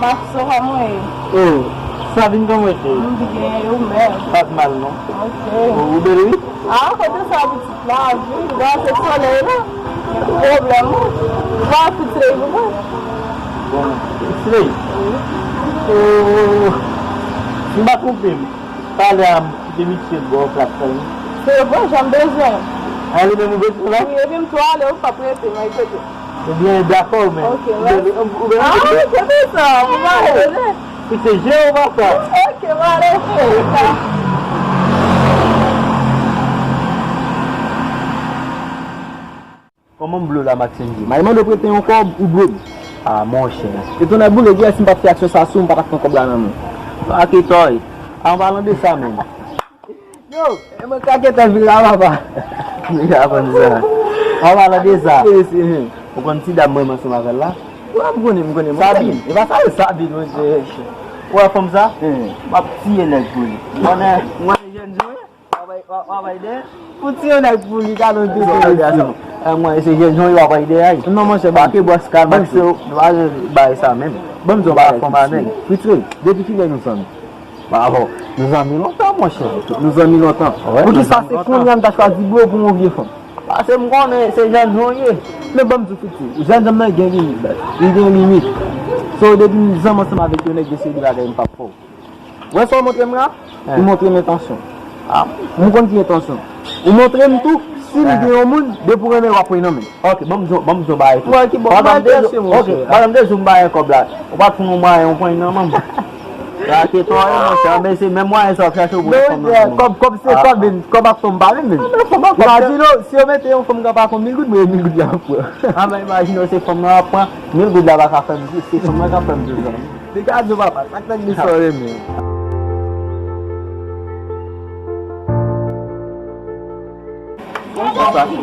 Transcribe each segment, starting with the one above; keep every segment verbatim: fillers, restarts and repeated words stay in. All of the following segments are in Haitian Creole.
Maxo, kòman w ye? Oh, Savin, kòman w ye? M byen, e ou menm? Pa t mal, non. Ok. Oh, ou bèl, wi. Ah, kote sa, pitit la? Wi, w a se solèy la. Pwoblèm ou. W a Fitzley pou mwen? Bon, Fitzley? Wi. Oh, si m pa twonpe m, talè a m kite misye bò plat la, wi. Se bon, jan m bezwen. A, li menm ou bezwen la? Wi, epi m tou ale, ou p ap rete, m al kote. Ebyen, dakò, men. Ok, mèsi. Ah, kote sa? Ou pa konnen? Kite je w, papa. Ok, m ale. Kòman m blo la, Maxime? M al mande w prete yon kòb, ou blo m. Ah, monchè. E tonnè boule, gè, si m pa t fè aksyon sa sou ou, m pa t ap pran kòb la nan men w. Sa ki tòy. An palan de sa menm. Yo, e mwen ka gentan vin la, papa. Nèg la konn sa. An palan de sa. Ou konn ti dam mwen ansanm avè l la? Wi, m konnen, m konnen, m konnen. Sabine. E pa sa, e Sabine, monchè. Ou wè fanm sa? M ap tiye nèg pou li. Konnen, mwen jèn jan. W ap bay, w ap, w ap bay de. Pou tiye nèg pou li, gade yon tete mesye. Eh, mwen, se jèn jan yo ap bay de a. Non, monchè, pa ke bwès kalmase, nou pa bay sa menm. Ban m di w yon bagay, Fitzley. Fitzley, depi kilè nou zanmi? Bravo. Nou zanmi lontan, monchè. Nou zanmi lontan. Poukisa se kounye a m ta chwazi blo pou yon vye fanm? Paske m konnen se jèn jan w ye. Men ban m di w, Fitzley, jèn jan m nan gen limit, baz. Li gen limit. So, depi m zanmi ansanm avèk yon nèg, gen seri de bagay m p ap fè w. Wè sa w montre m la? Ou montre m entansyon. M konn ki entansyon. Ou montre m tou, si m gen yon moun, depi w renmen l, w ap pran nan men l. Ok, ban m di w, ban m di w bagay tou. Mwen ki bon, mwen kèsye, monchè. Ok, pandan m te di w m ba yon kòb la, ou pa t fè yon mwayen, yon pwen nan men m. Sa ke twa yo, monchè, men se menm mwayen sa w ap chache pou yon fanm nan. Kòb, kòb se kòb, men kòb ak fanm pa menm, men. Imajine w, si yo mete yon fanm k ap pran mil goud, mwen, mil goud la ap pran. A, men imajine w, se fanm nan ap pran, mil goud la pa ka fè m, se fanm nan k ap fè m vin zanmi. Li ka di w papa, sak nèg li sa w renmen. Bonjou, cheri.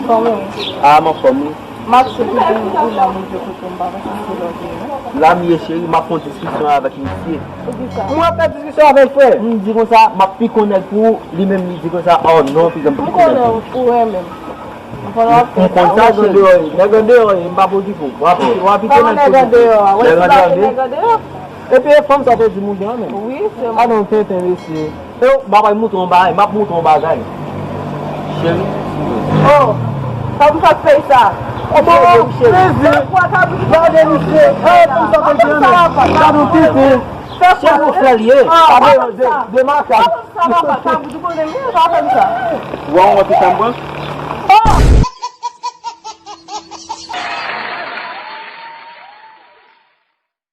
Kòman w ye? A, m anfòm, wi. Max, se pou di m, wi, la, mwen, je kote m pa panse se lòt, non. La, m ye, cheri, m ap fè yon diskisyon avèk misye. Poukisa? Mwen ap fè diskisyon avèk frè. M di konsa, m ap piko nèg pou ou, li menm, li di konsa, oh non, piga m piko nèg pou ou. M konnen ou renmen m. M konn sa, nèg andeyò ye, nèg andeyò ye, m p ap okipe w. W ap, w ap kite nèg andeyò a. Nèg andeyò. Epi e fanm sa w te di m ou gen an menm. Wi, se mwen. A non, tenten, mesye. E w, m ap al moutre w yon bagay, m ap moutre w yon bagay. Cheri. Oh, sa pou sa fè sa? Oh, bon, plezi. Gade misye. E fanm sa w te di an menm. Gade yon tenten. Cheri, yon frè l ye. Gade de, de makak. Sa papa, sa pou di konnen m, sa fè m sa. Ou wè yon ti chanm pran? Oh!